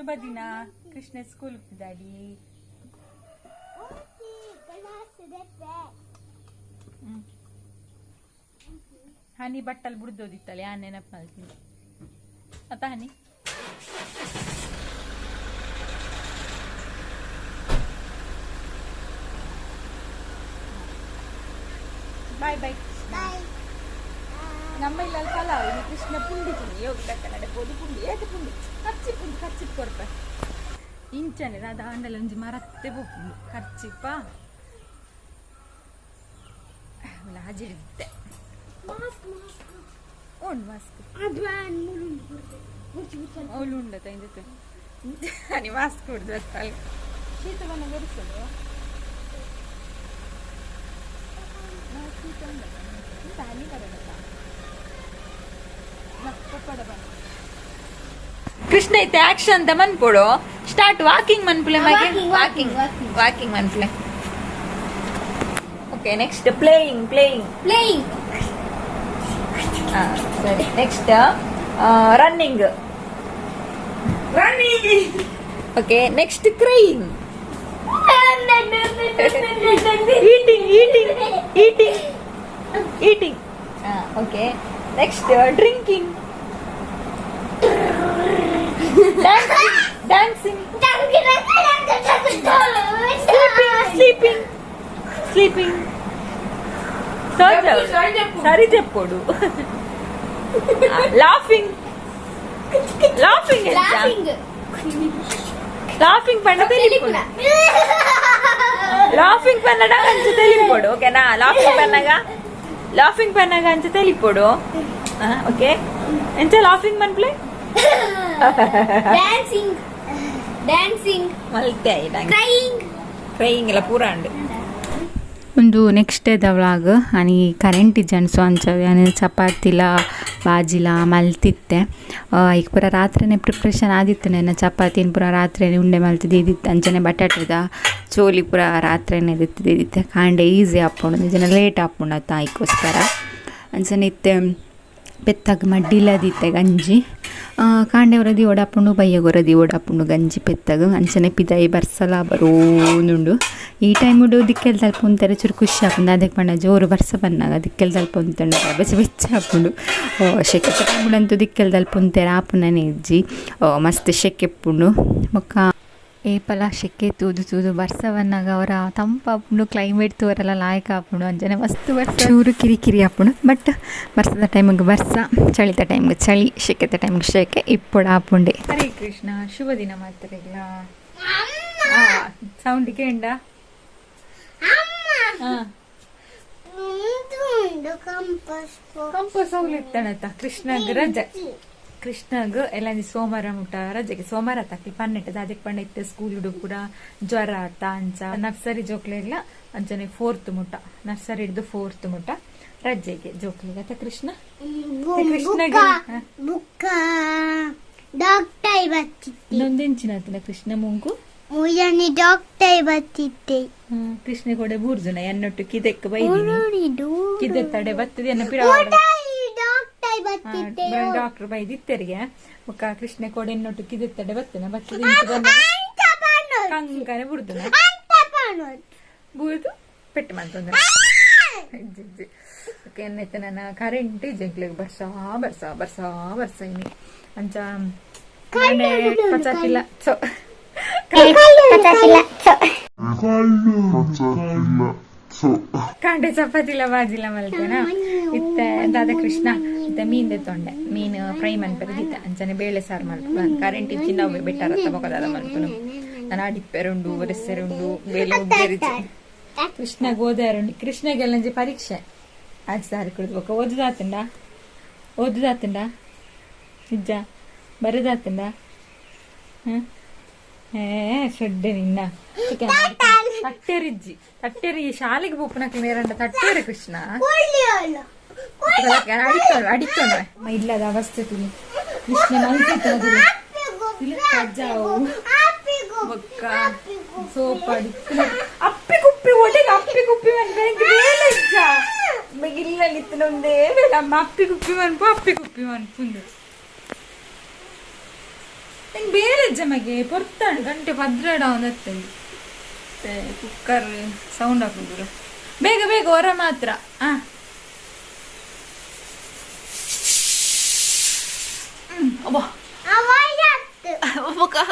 ಶುಭ ದಿನ. ಕೃಷ್ಣ ಸ್ಕೂಲ್ ಪಿದಾಡಿ. ಹನಿ ಬಟ್ಟಲ್ ಬುಡ್ದೋದಿತ್ತಲ್ಲ, ಯಾನ್ ನೆನಪು ಮಲ್ತೀನಿ ಅತ್ತ ಹನಿ. Boy boy. ನಮ್ಮ ಇಲ್ಲ ಪಲಾವ್ ಇನ್ನು ಕೃಷ್ಣ ಪುಂಡಿ ತಿನ್ನಿ ಯೋಗ ಕನ್ನಡ ಪೋದು ಪುಂಡಿ ಏತ ಪುಂಡಿ ಖರ್ಚಿ ಪುಂಡಿ ಖರ್ಚಿ ಕೊರ್ಪೆ ಇಂಚನೆ ದಾದ ಆಂಡಲ ಒಂಜಿ ಮರತ್ತೆ ಪೋಪುಂಡು ಖರ್ಚಿಪ್ಪ ಹಾಜಿಡಿತ್ತೆ. ಉಂಡು ಮಾಸ್ಕ್ ಅವಳು ಉಂಡತ ಇಂದಕ್ಕೆ ಹನಿ ಮಾಸ್ಕ್ ಕುಡ್ದು ಬತ್ತಾಳೆ. ಶೀತ ಬಣ್ಣ ಬರಿಸಲು ಶೀತ ಉಂಡ ಹನಿ ಬರೋಣ. ಕೃಷ್ಣ ಐತೆ ಆಕ್ಷನ್ ಅಂತ ಮನ್ಪೊಡು. ಸ್ಟಾರ್ಟ್ ವಾಕಿಂಗ್ ಮನ್ಪುಲೆ ಮಗೆ. ವಾಕಿಂಗ್ ವಾಕಿಂಗ್ ಮನ್ಪುಲೆ. Okay, next playing playing playing. ಸರಿ, next running running. Okay, next crying, eating eating eating eating. Okay, next drinking, dancing dancing, sleeping sleeping sleeping. సరి చెప్పుడు. Laughing laughing laughing. లాఫింగ్ పండ తెలియదు. Laughing ಪನ್ನಡ ಅಂಚ తెలిపోడు. ಓಕೆನಾ? ಲಾಫಿಂಗ್ ಪನ್ನಗ laughing ಪನ್ನಗ ಅಂಚ తెలిపోಡು. ಓಕೆ, ಎಂಚ ಲಾಫಿಂಗ್ ಮನ್ಪ್ಲೆ? Dancing dancing. ಮಲ್ತೆ. ಕ್ರೈಯಿಂಗ್. ಕ್ರೈಯಿಂಗ್ ಎಲ್ಲ ಪೂರ ಉಂಡು. ಒಂದು ನೆಕ್ಸ್ಟ್ ಡೇದ ವ್ಲಾಗ್. ಆನಿ ಕರೆಂಟ್ ಇಜ್ಜಂಡ್, ಸೊ ಅಂಚ ಯಾನ್ ಚಪಾತಿಲ ಬಾಜಿಲ ಮಲ್ತಿತ್ತೆ. ಐಕ್ ಪೂರ ರಾತ್ರಿನೇ ಪ್ರಿಪ್ರೇಷನ್ ಆದಿತ್ತು. ನೆನ್ನ ಚಪಾತಿನ ಪೂರ ರಾತ್ರಿನೇ ಉಂಡೆ ಮಲ್ತ್ ದೀದಿತ್ತೆ. ಅಂಚನೆ ಬಟಾಟೆದ ಚೋಲಿ ಪೂರ ರಾತ್ರಿನೇ ದೆತ್ತ್ ದೀದಿತ್ತೆ. ಕಾಂಡೆ ಈಸಿ ಆಪುಂಡು, ನಿಜನ ಲೇಟ್ ಆಪುಂಡು ಅತ್ತ, ಐಕೋಸ್ಕರ. ಅಂಚನೆ ಇತ್ತೆ ಪೆತ್ತಗ್ ಮಡ್ಡಿಲದಿತ್ತೆ ಗಂಜಿ. ಕಾಂಡೆ ಒರ ದೀವೊಡಾಪುಂಡು, ಬಯ್ಯಗ್ ಒರ ದೀವೊಡಾಪುಂಡು ಗಂಜಿ ಪೆತ್ತಗ್. ಅಂಚನೆ ಪಿದಾಯಿ ಬರ್ಸಲ ಬರೋಂದುಂಡು. ಈ ಟೈಮುಡು ದಿಕ್ಕೆಲ್ ತಲ್ಪ ಉಂತೆರೆ ಚೂರು ಖುಷಿ ಆಪುಂಡು. ಅದಕ್ಕೆ ಪಂಡ ಜೋರು ಬರ್ಸ ಬನ್ನಗ ದಿಕ್ಕೆಲ್ ತಲ್ಪ ಉಂತುಂಡ ಬೆಚ್ಚ ಬೆಚ್ಚ ಆಪುಂಡು. ಶೆಕೆತ ಟೈಮುಡಂತೂ ದಿಕ್ಕೆಲ್ ತಲ್ಪ ಉಂತೆರೆ ಆಪುನನೆ ಇಜ್ಜಿ, ಮಸ್ತ್ ಶೆಕೆ ಇಪ್ಪುಂಡು. ಬೊಕ್ಕ ಏಪಲ ಶೆಕೆ ತೂದು ತೂದು ಬರ್ಸ ಬನ್ನಗ ಅವರ ತಂಪಾಪುಂಡು, ಕ್ಲೈಮೇಟ್ ತೂವರೆಲ ಲಾಯ್ಕ್ ಆಪುಂಡು. ಅಂಚನೆ ಮಸ್ತ್ ಬರ್ಸ ಚೂರು ಕಿರಿಕಿರಿ ಆಪುಂಡು. ಬಟ್ ಬರ್ಸದ ಟೈಮಿಗೆ ಬರ್ಸ, ಚಳಿತ ಟೈಮ್ಗೆ ಚಳಿ, ಶೆಕೆತ ಟೈಮ್ಗೆ ಶೆಕೆ ಇಪ್ಪೊಡು ಆಪುಂಡೆ. ಹರೇ ಕೃಷ್ಣ, ಶುಭ ದಿನ ಮಾತ್ರೆಗ್ಲ. ಸೌಂಡ್ ಕೇಂಡ. ಕಂಪಸ್ ಹೋಗ್ಲಿತ್ತಣತ. ಕೃಷ್ಣಗ್ ರಜೆ, ಕೃಷ್ಣಗ್ ಎಲ್ಲ ಸೋಮವಾರ ಮುಟ್ಟ ರಜೆಗೆ. ಸೋಮವಾರ ತಕ್ಲಿ ಪನ್ನೆಟ್ ಅದಕ್ಕೆ ಪಂಡ ಇತ್ತೆ ಸ್ಕೂಲ್ ಪೂರ ಜ್ವರ ಆತ. ಅಂಚ ನರ್ಸರಿ ಜೋಕ್ಲೆಗ್ಲ ಅಂಚನೆ ಫೋರ್ತ್ ಮುಟ್ಟ, ನರ್ಸರಿ ಹಿಡ್ದು ಫೋರ್ತ್ ಮುಟ್ಟ ರಜೆಗೆ ಜೋಕ್ಲೆಗ್ ಅತ್ತ ಕೃಷ್ಣ. ಕೃಷ್ಣಗೆ ಬುಕ್ಕ ಡಾಕ್ಟರ್ ಬರ್ತಿದ್ದೆ. ಇನ್ನೊಂದೆಂಚಿನ ಆತನ ಕೃಷ್ಣ ಮುಂಗು. ಮುಯನಿ ಡಾಕ್ಟರ್ ಬರ್ತಿದ್ದೆ. ಕೃಷ್ಣ ಕೊಡೆ ಬೂರ್ಜುನ ಎನ್ನೊಟ್ಟು ಕಿದೆಕ್ ಬೈದಿನಿ. ಕಿದೆ ತಡೆ ಬತ್ತದೆ ಎನ್ನ ಪಿರ. ಡಾಕ್ಟರ್ ಬರ್ತಿದ್ದೆ. ಡಾಕ್ಟರ್ ಬೈದಿತ್ತೆರಿಗೆ ಬೊಕ್ಕ ಕೃಷ್ಣ ಕೊಡೆ ಎನ್ನೊಟ್ಟು ಕಿದೆ ತಡೆ ಬತ್ತನ ಬತ್ತದ ಕಂಕನೆ ಬುಡ್ದುನ ಬೂದು ಪೆಟ್ಟು ಮಂತೊಂದು. ಓಕೆ, ಎನ್ನೈತೆ ನನ್ನ ಕರೆಂಟ್ ಜಂಕ್ಲಿಗೆ ಬರ್ಸ ಬರ್ಸ ಬರ್ಸ ಬರ್ಸ ಇನಿ. ಅಂಚ ಪಚಾತಿಲ್ಲ ಸೊ ಕಾಂಡೆ ಚಪಾತಿಲ ಬಾಜಿಲ ಮಲ್ತೇನ ಇತ್ತೆ ದಾದ ಕೃಷ್ಣ. ಇತ್ತೆ ಮೀನ್ ದೆತ್ತೊಂಡೆ, ಮೀನು ಫ್ರೈ ಮನ್ಪೆರೆ ಅಂಚನೆ ಬೇಳೆ ಸಾರು ಮಲ್ಪ. ಕರೆಂಟ್ ಇಜ್ಜಿ, ನಾವು ಬೆಟ್ಟರ ಬೊಕದಾದ ಮಲ್ಪುನು. ನಾನು ಅಡಿಪ್ಪೆರುಂಡು, ಒರೆಸೆರುಂಡು, ಬೇಳೆ ಉಗ್ಗೆರಿಜಿ. ಕೃಷ್ಣಗ್ ಓದಾರುಂಡು. ಕೃಷ್ಣಗೆಲ್ಲಂಜಿ ಪರೀಕ್ಷೆ ಆಜ್ ತಾರೀಕು ಬೊಕ. ಓದುದಾತುಂಡ? ಓದುದಾತುಂಡ? ನಿಜ ಬರೆದಾತುಂಡ? ಹ್ಮ್ ಏ ಶೊಡ್ಡೆ ನಿನ್ನ ತಟ್ಟೆರಿಜ್ಜಿ ತಟ್ಟೆರಿ. ಈ ಶಾಲೆಗೆ ಬೋಪುನಕ್ಲು ನೇರಂಡ ತಟ್ಟೆರಿ ಕೃಷ್ಣ. ಅಡಿತೋಣ ಅಡಿತೋಣ. ಇಲ್ಲದ ಅವಸ್ಥೆ ತುಲಿ ಕೃಷ್ಣ ಮಲ್ತಿತ್ತದ ಕಜ್ಜಾವು ಬೊಕ್ಕ ಸೋಪ್ ಅಡಿತ್ತು ಅಪ್ಪಿ ಕುಪ್ಪಿ ಒಡೆಗೆ ಅಪ್ಪಿ ಕುಪ್ಪಿ ಮನ್ಪೆ ಬೇಲೆ ಇಜ್ಜ ಇಲ್ಲಲ್ಲಿತ್ತನೊಂದೇ ಬೇಡ ಅಮ್ಮ. ಅಪ್ಪಿ ಕುಪ್ಪಿ ಮನ್ಪು ಅಪ್ಪಿ ಕುಪ್ಪಿ ಮನ್ಪುಂದು. ಹೆಂಗೆ ಬೇರೆ ಜಮಗೆ ಪೊರ್ತಾಂಡು ಗಂಟೆ ಪದ್ರಡ ಒಂದತ್ತಂದು ಕುಕ್ಕರ್ ಸೌಂಡ್ ಹಾಕುದು ಬೇಗ ಬೇಗ ಹೊರ ಮಾತ್ರ. ಆ ಅಬ್ಬಾ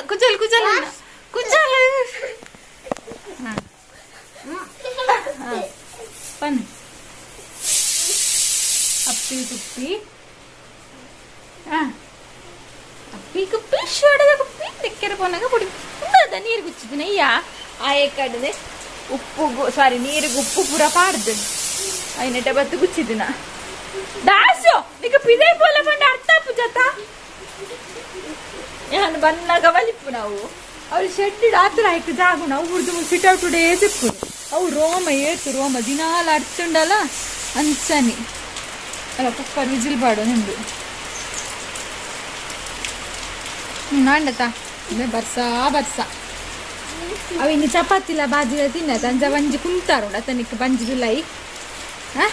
ಕುಚಲ್ ಕುಚಲ್ ಕುಚಲ್. ಪನ್ ಅಪ್ಪಿ ಕುಪ್ಪಿ ಅಪ್ಪಿ ಕುಪ್ಪಿ ಶೋಡದ ಕುಪ್ಪಿ ತೆಕ್ಕೆರೆ ಪೋನಾಗ ಪುಡಿ ಉಂಡದ ನೀರು ಗುಚ್ಚಿದಿನ ಅಯ್ಯ ಆಯೆ ಕಡದೆ ಉಪ್ಪು ಸಾರಿ ನೀರಿಗೆ ಉಪ್ಪು ಪೂರ ಪಾಡ್ದು ಐನೆಟ ಬತ್ತು ಗುಚ್ಚಿದಿನ ದಾಸು ನಿಕ ಪಿದೆ ಪೋಲ ಪಂಡ ಅರ್ಥ ಪೂಜಾತ ಯಾನ್ ಬನ್ನಾಗ ಬಲಿಪ್ಪು ನಾವು ಅವ್ರು ಶೆಡ್ ಆತರ ಆಯ್ತು ಜಾಗುಣ ಅವು ಹುಡ್ದು ಸಿಟ್ ಔಟ್ ಡೇ ಸಿಪ್ಪು ಅವು ರೋಮ ಏತು ರೋಮ ದಿನಾಲ ಅಡ್ತುಂಡಲ್ಲ ಅಂಚನಿ ಅಲ್ಲ ಕುಕ್ಕರ್ ವಿಜಿಲ್ ಬಾಡು ನಿಂದು ನಾಂಡತ ಬರ್ಸಾ ಬರ್ಸಾ ಅವು ಇನ್ನು ಚಪಾತಿಲ ಬಾಜಿಲ ತಿನ್ನತ ಅಂಚ ಬಂಜಿ ಕುಂತಾರುಂಡು ಅತನಿಕ್ ಬಂಜಿ ಜುಲೈ ಹಾಂ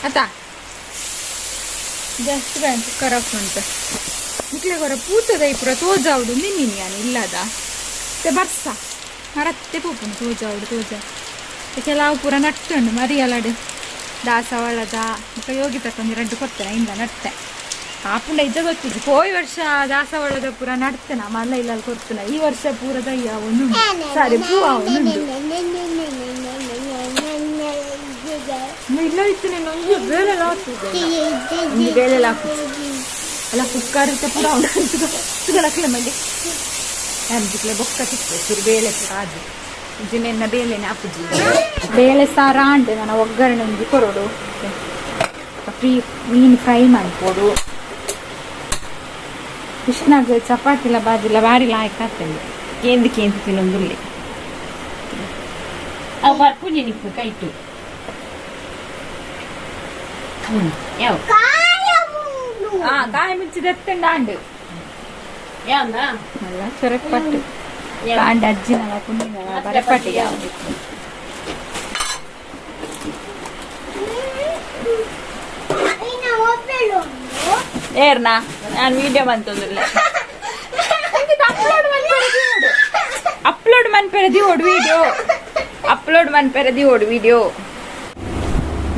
ಅತ just cooker off ಉಂಟು ನಿಕ್ಲೆ ಕೊರ ಪೂತದ ಪೂರ ತೋಜಾವುಡು ನಿನ್ನಿನಿ ಯಾನ್ ಇಲ್ಲದ ಮತ್ತೆ ಬರ್ಸ ಮರತ್ತೆ ಪೂಪುನು ತೋಜಾವುಡು ತೋಜ ಕೆಲವು ಪೂರ ನಟ್ಟುಂಡು ಮರಿಯಲಡು ದಾಸವಾಳದ ಬೊಕ ಯೋಗಿ ತಕೊಂದು ರಡ್ಡು ಕೊಡ್ತೇನೆ ಇಂದ ನಟ್ಟೆ ಆಪುಂಡ ಇದ್ದ ಗೊತ್ತಿದ್ದು ಪೋಯಿ ವರ್ಷ ದಾಸವಾಳದ ಪೂರ ನಡ್ತೇನೆ ಮಲ್ಲ ಇಲ್ಲ ಕೊಡ್ತೇನೆ ಈ ವರ್ಷ ಪೂರ ದಯ್ಯ ಒಂದು ಸಾರಿ ಪೂ ಒಂದು ಇಲ್ಲ ಇತ್ತು ನೀನು ಒಂದು ಬೇಳೆ ಒಂದು ಬೇಳೆ ಅಲ್ಲ ಕುಕ್ಕರ್ ಪೂರ ತುಗಲಕ್ಲೆ ಮಗೆ ಅಂಜಿಕ್ಲೆ ಬೊಕ್ಕ ತಿಕ್ಕು ಚೂರು ಬೇಳೆ ಪೂರ ಅದು ಜಿನೆನ್ನ ಬೇಳೆನೆ ಆಪುಜಿ ಬೇಳೆ ಸಾರ ಅಂಡೆ ನಾನು ಒಗ್ಗರಣೆ ಒಂಜಿ ಕೊರೊಡು ಫ್ರೀ ಮೀನು ಫ್ರೈ ಮಾಡ್ಕೊಡು ಕೃಷ್ಣಗ್ ಚಪಾತಿಲ ಬಾಜಿಲ ಬಾರಿ ಲಾಯ್ಕ್ ಆಗ್ತದೆ ಕೇಂದು ಕೇಂದು ತಿನ್ನೊಂದುಲ್ಲೆ ಅವು ಬರ್ಪುಂಜಿ ನಿಕ್ಕು ಕೈಟು ಯಾವ ಕಾಯಿ ಮುಂಚಿ ದತ್ತಂಡ ಆಂಡು ಯಾವ್ದ ಅಲ್ಲ ಚೊರಕ್ ಪಟ್ಟು ಕಾಂಡ ಅಜ್ಜಿನವ ಪುಣ್ಣಿನವ ಬರಪಟ್ಟಿ ಯಾವುದು ಏರ್ನಾ ನಾನು ವಿಡಿಯೋ ಬಂತಂದಿಲ್ಲ ಅಪ್ಲೋಡ್ ಮನ್ಪೆರೆ ದಿವೋಡು ವಿಡಿಯೋ ಅಪ್ಲೋಡ್ ಮನ್ಪೆರೆ ದಿವೋಡು ವಿಡಿಯೋ.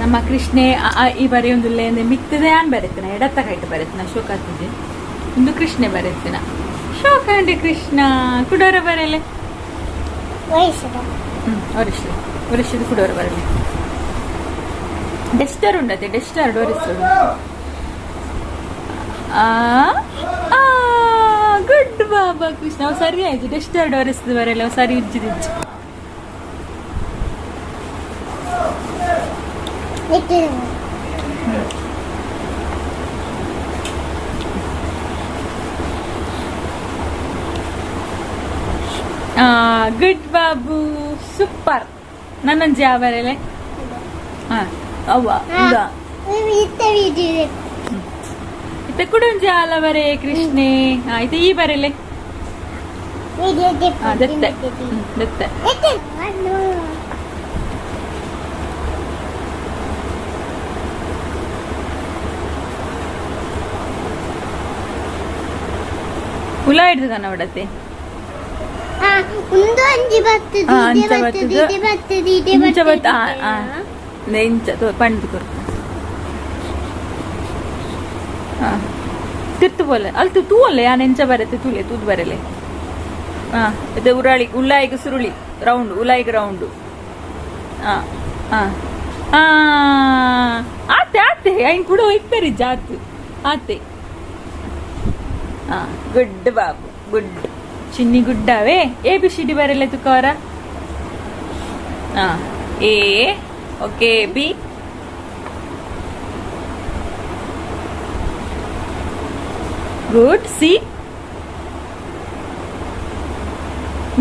ನಮ್ಮ ಕೃಷ್ಣೆ ಅ ಆ ಇ ಬರೆಯೊಂದುಲ್ಲೆ ಅಂದ್ರೆ ಮಿತ್ತದೆ ಆನ್ ಬರೆತನ ಎಡತ್ತ ಕೈಟ್ ಬರೆತನ ಶೋಕ ಆಗ್ತದೆ ಒಂದು ಕೃಷ್ಣೆ ಬರೆತನ ಶೋಕ ಅಂಡೆ ಕೃಷ್ಣ ಕುಡೋರ ಬರೆಲೆ ಒರಿಸ್ಲಿ ಒರಿಸಿದ ಕುಡೋರ ಬರಲಿ ಡೆಸ್ಟರ್ ಉಂಡತೆ ಡೆಸ್ಟರ್ ಡೋರಿಸು ಆ ಗುಡ್ ಬಾಬಾ ಕೃಷ್ಣ ಅವು ಸರಿ ಆಯ್ತು ಡೆಸ್ಟರ್ ಡೋರಿಸಿದ ಬರಲ್ಲ ಅವು ಸರಿ ಉಜ್ಜಿದಿಜ್ಜು. ಗುಡ್ ಬಾಬು ಸೂಪರ್ ನನ್ನಂಜಿ ಆ ಬರಲೆ ಹಾ ಅವ್ವ ಇಂದ ಇತ್ತ ಕುಡೊಂಜಿ ಆಲ ಬರೆ ಕೃಷ್ಣೆ ಇತ್ತ ಈ ಬರೆಲೆ ದತ್ತೆ ದತ್ತೆ ಉಲ ಹಿಡ್ದು ಕನ್ನಡತೆ ಇಂಚ ಬತ್ತ ಇಂಚ ಪಂಡ್ ಕೊರ್ಪ ತಿರ್ತು ಬೋಲೆ ಅಲ್ತು ತೂವಲ್ಲೆ ಯಾನ್ ಎಂಚ ಬರತ್ತೆ ತೂಲೆ ತೂದು ಬರಲೆ ಇದು ಉರಾಳಿ ಉಲ್ಲಾಯಿಗೆ ಸುರುಳಿ ರೌಂಡ್ ಉಲಾಯಿಗೆ ರೌಂಡು ಆತೆ ಆತೆ ಐನ್ ಕೂಡ ಇಪ್ಪರಿ ಜಾತು ಆತೆ good Babu good Chinni ಗುಡ್ಡವೇ A B C D ಬರಲ್ಲ ತುಕವರ A okay B good C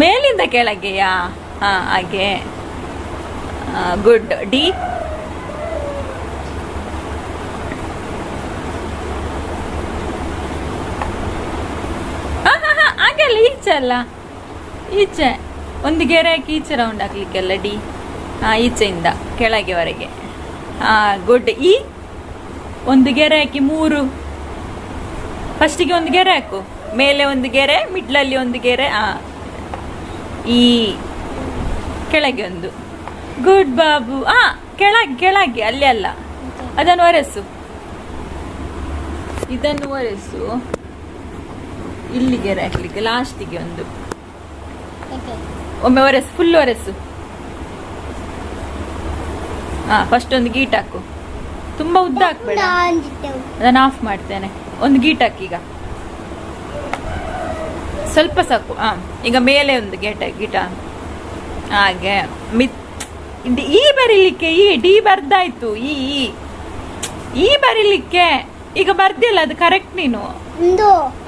ಮೇಲಿಂದ ಕೆಳಗೆಯಾ ಹಾ ಹಾಗೆ ಗುಡ್ ಡಿ ಹಾಗೆಲ್ಲ ಈಚೆ ಅಲ್ಲ ಈಚೆ ಒಂದು ಗೆರೆ ಹಾಕಿ ಈಚೆ ರೌಂಡ್ ಹಾಕ್ಲಿಕ್ಕೆಲ್ಲ ಡಿ ಹಾ ಈಚೆಯಿಂದ ಕೆಳಗೆವರೆಗೆ ಹಾ ಗುಡ್ ಇ ಒಂದು ಗೆರೆ ಹಾಕಿ ಮೂರು ಫಸ್ಟಿಗೆ ಒಂದು ಗೆರೆ ಹಾಕು ಮೇಲೆ ಒಂದು ಗೆರೆ, ಮಿಡ್ಲಲ್ಲಿ ಒಂದು ಗೆರೆ, ಈ ಕೆಳಗೆ ಒಂದು. ಗುಡ್ ಬಾಬು. ಕೆಳಗೆ ಕೆಳಗೆ, ಅಲ್ಲಿ ಅಲ್ಲ, ಅದನ್ನು ಒರೆಸು, ಇದನ್ನು ಒರೆಸು. ಇಲ್ಲಿ ಗೆರೆ ಹಾಕ್ಲಿಕ್ಕೆ ಲಾಸ್ಟಿಗೆ ಒಂದು. ಒಮ್ಮೆ ಒರೆಸು, ಫುಲ್ ಒರೆಸು. ಫಸ್ಟ್ ಒಂದು ಗೀಟ್ ಹಾಕು, ತುಂಬಾ ಉದ್ದ ಹಾಕ್ಬೇಡ, ಅದನ್ನು ಆಫ್ ಮಾಡ್ತೇನೆ. ಒಂದು ಗೀಟ್ ಹಾಕಿ ಈಗ, ಸ್ವಲ್ಪ ಸಾಕು. ಈಗ ಮೇಲೆ ಒಂದು ಗೇಟ ಗೀಟ ಹಾಗೆ. ಈ ಬರೀಲಿಕ್ಕೆ, ಈ ಡಿ ಬರ್ದಾಯ್ತು, ಈ ಈ ಈ ಬರೀಲಿಕ್ಕೆ ಈಗ ಬರ್ದಿಯಲ್ಲ, ಅದು ಕರೆಕ್ಟ್ ನೀನು.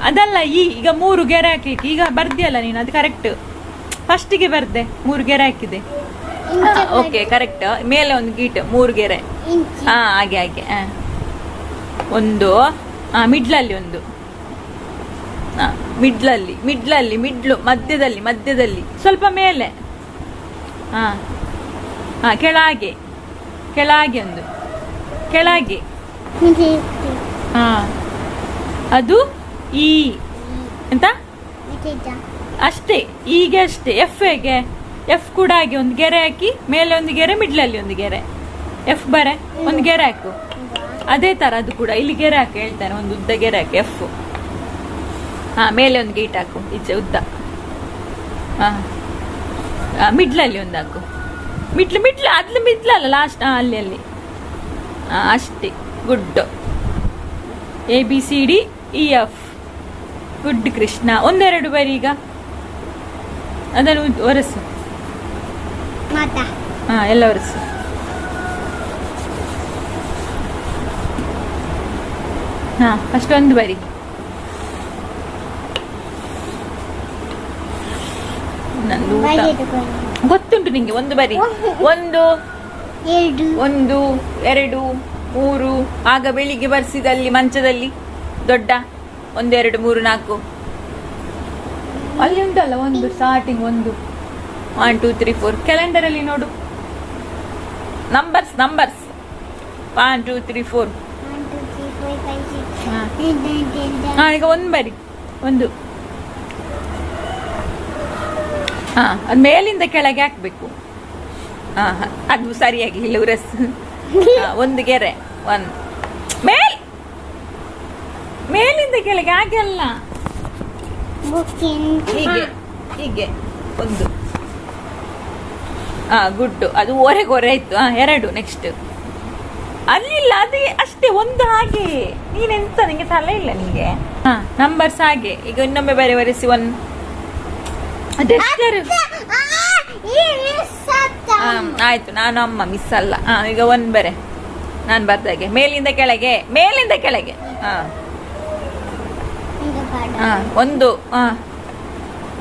ಅದಲ್ಲ, ಈ ಈಗ 3 ಗೆರೆ ಹಾಕ್ಲಿಕ್ಕೆ ಈಗ ಬರ್ದಿಯಲ್ಲ ನೀನು, ಅದು ಕರೆಕ್ಟ್. ಫಸ್ಟಿಗೆ ಬರ್ದೆ 3 ಗೆರೆ ಹಾಕಿದೆ. Okay correct. ಮೇಲೆ ಒಂದು ಗೀಟ್, 3 ಗೆರೆ. ಹಾಗೆ ಹಾಗೆ. ಒಂದು ಮಿಡ್ಲಲ್ಲಿ ಒಂದು, ಮಿಡ್ಲಲ್ಲಿ ಮಿಡ್ಲಲ್ಲಿ ಮಿಡ್ಲು, ಮಧ್ಯದಲ್ಲಿ ಮಧ್ಯದಲ್ಲಿ, ಸ್ವಲ್ಪ ಮೇಲೆ. ಕೆಳಗೆ ಕೆಳಗೆ ಒಂದು, ಕೆಳಗೆ. ಅದು ಈ ಎಂತ ಅಷ್ಟೇ, ಹೀಗೆ ಅಷ್ಟೇ. ಎಫ್ ಹೇಗೆ, ಎಫ್ ಕೂಡ ಹಾಗೆ ಒಂದು ಗೆರೆ ಹಾಕಿ, ಮೇಲೆ ಒಂದು ಗೆರೆ, ಮಿಡ್ಲಲ್ಲಿ ಒಂದು ಗೆರೆ. ಎಫ್ ಬರೆ ಒಂದು ಗೆರೆ ಹಾಕು, ಅದೇ ತರ ಅದು ಕೂಡ. ಇಲ್ಲಿ ಗೆರೆ ಹಾಕು ಹೇಳ್ತಾನೆ, ಒಂದು ಉದ್ದ ಗೆರೆ ಹಾಕು ಎಫ್. ಮೇಲೆ ಒಂದು ಗೇಟ್ ಹಾಕು, ಈಚೆ ಉದ್ದ. ಮಿಡ್ಲಲ್ಲಿ ಒಂದು ಹಾಕು, ಮಿಡ್ಲು ಮಿಡ್ಲು, ಅದ್ಲು ಮಿಡ್ಲಲ್ಲ ಲಾಸ್ಟ್. ಅಲ್ಲಿ ಅಲ್ಲಿ ಅಷ್ಟೇ. Good. A B C D E F. Good Krishna. ಒಂದೆರಡು ಬರಿ ಈಗ, ಅದನ್ನು ಒರೆಸು. ಎಲ್ಲ ಒರೆಸು. ಫಸ್ಟ್ ಒಂದು ಬರಿ. ನಂದು ಗೊತ್ತುಂಟು ನಿಂಗೆ. ಒಂದು ಬರಿ, 1 1 2 3. ಆಗ ಬೆಳಿಗ್ಗೆ ಬರ್ಸಿದಲ್ಲಿ ಮಂಚದಲ್ಲಿ ದೊಡ್ಡ 1 2 3 4 ಅಲ್ಲಿ ಉಂಟಲ್ಲ ಒಂದು ಸ್ಟಾರ್ಟಿಂಗ್ ಒಂದು 1 2 3 4. ಕ್ಯಾಲೆಂಡರ್ ಅಲ್ಲಿ ನೋಡು, ನಂಬರ್ಸ್ ನಂಬರ್ಸ್ 1 2 3 4. ಈಗ ಒಂದು ಬರಿ, ಒಂದು. ಅದು ಮೇಲಿಂದ ಕೆಳಗೆ ಹಾಕ್ಬೇಕು. ಅದು ಸರಿಯಾಗಿಲ್ಲ ಉರಸ್. ಒಂದು ಗೆರೆ, ಒಂದು ಮೇಲ್, ಮೇಲಿಂದ ಕೆಳಗೆ ಹಾಗೆ ಅಲ್ಲ, ಹೀಗೆ ಹೀಗೆ ಒಂದು. ಗುಡ್ಡು, ಅದು ಒರೆಗೊರೆ ಆಯ್ತು. 2 ನೆಕ್ಸ್ಟ್. ಅಲ್ಲಿಲ್ಲ, ಅದೇ ಅಷ್ಟೇ ಒಂದು ಹಾಗೆ. ನೀನೆಂತ, ನಿಂಗೆ ತಲೆ ಇಲ್ಲ ನಿಂಗೆ. ನಂಬರ್ಸ್ ಹಾಗೆ. ಈಗ ಇನ್ನೊಮ್ಮೆ ಬೇರೆ ಒರೆಸಿ. 1 ಆಯ್ತು, ನಾನು ಅಮ್ಮ ಮಿಸ್ ಅಲ್ಲ. ಈಗ ಒಂದು ಬೇರೆ ನಾನು ಬರ್ದಾಗೆ, ಮೇಲಿಂದ ಕೆಳಗೆ, ಮೇಲಿಂದ ಕೆಳಗೆ. ಒಂದು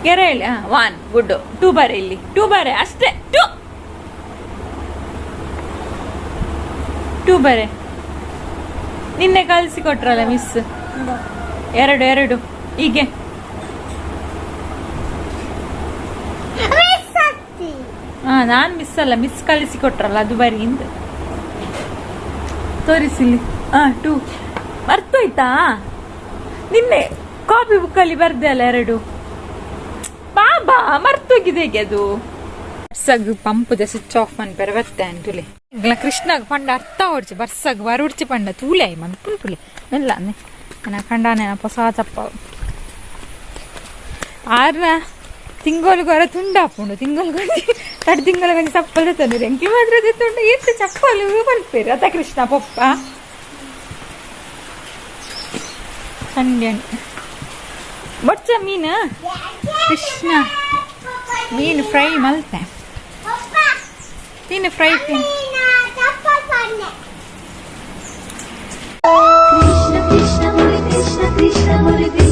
ಗೆರೆ ಹೇಳಿ. 1 ಗುಡ್. 2 ಬಾರೆ ಇಲ್ಲಿ, 2 ಬಾರೆ ಅಷ್ಟೇ. 2 2 ಬಾರೆ ನಿನ್ನೆ ಕಲಿಸಿ ಕೊಟ್ರಲ್ಲ ಮಿಸ್. 2 2 ಹೀಗೆ. ನಾನು ಮಿಸ್ ಅಲ್ಲ, ಮಿಸ್ ಕಲಿಸಿ ಕೊಟ್ರಲ್ಲ ಅದು ಬರಿ ಇಂದ ತೋರಿಸಿಲ್ಲಿ. 2 ಮರ್ತೋಯ್ತಾ? ನಿನ್ನೆ ಕಾಪಿ ಬುಕ್ಕಲ್ಲಿ ಬರ್ದೆ ಅಲ್ಲ 2. ಬಾಬಾ ಮರ್ತೋಗಿದೆ ಹೇಗೆ ಅದು? ಬರ್ಸಗ್ ಪಂಪದ ಸ್ವಿಚ್ ಆಫ್ ಮನ್ಪೆರೆ ಬತ್ತೆ ಅಂತುಲೆ. ಕೃಷ್ಣಗ್ ಪಂಡ ಅರ್ಥ ಹೊಡ್ಚಿ ಬರ್ಸಗ್ ಬರುಡ್ಚಿ ಪಂಡ ತೂಲೆ ಮಂದು ತುಲೆ ಇಲ್ಲ ಕಂಡಾನೆ ಹೊಸ ಚಪ್ಪ ಆರ್ನ ತಿಂಗೊಳಿಗೊರ ತುಂಡಾಪುಂಡು, ತಿಂಗೊಳಿಗೊಂಜಿ ತಡ್ ತಿಂಗಳಿಗೊಂಜಿ ಚಪ್ಪಲ್ ತಂದ್ರೆ ಎಂಕಿ ಮಾತ್ರ ತುಂಡು ಎಷ್ಟು ಚಪ್ಪಲು ಪಲ್ಪೇರು ಅತ ಕೃಷ್ಣ ಪಪ್ಪ ಸಂಡೆ ಬೊಚ್ಚ ಮೀನು ಕೃಷ್ಣ ಮೀನು ಫ್ರೈ ಮಲ್ತೆ ತಿನ್ನು ಫ್ರೈ ತಿನ್ನು. ಕೃಷ್ಣ ಕೃಷ್ಣ ಮುರಿ ಕೃಷ್ಣ ಕೃಷ್ಣ ಮುರಿ.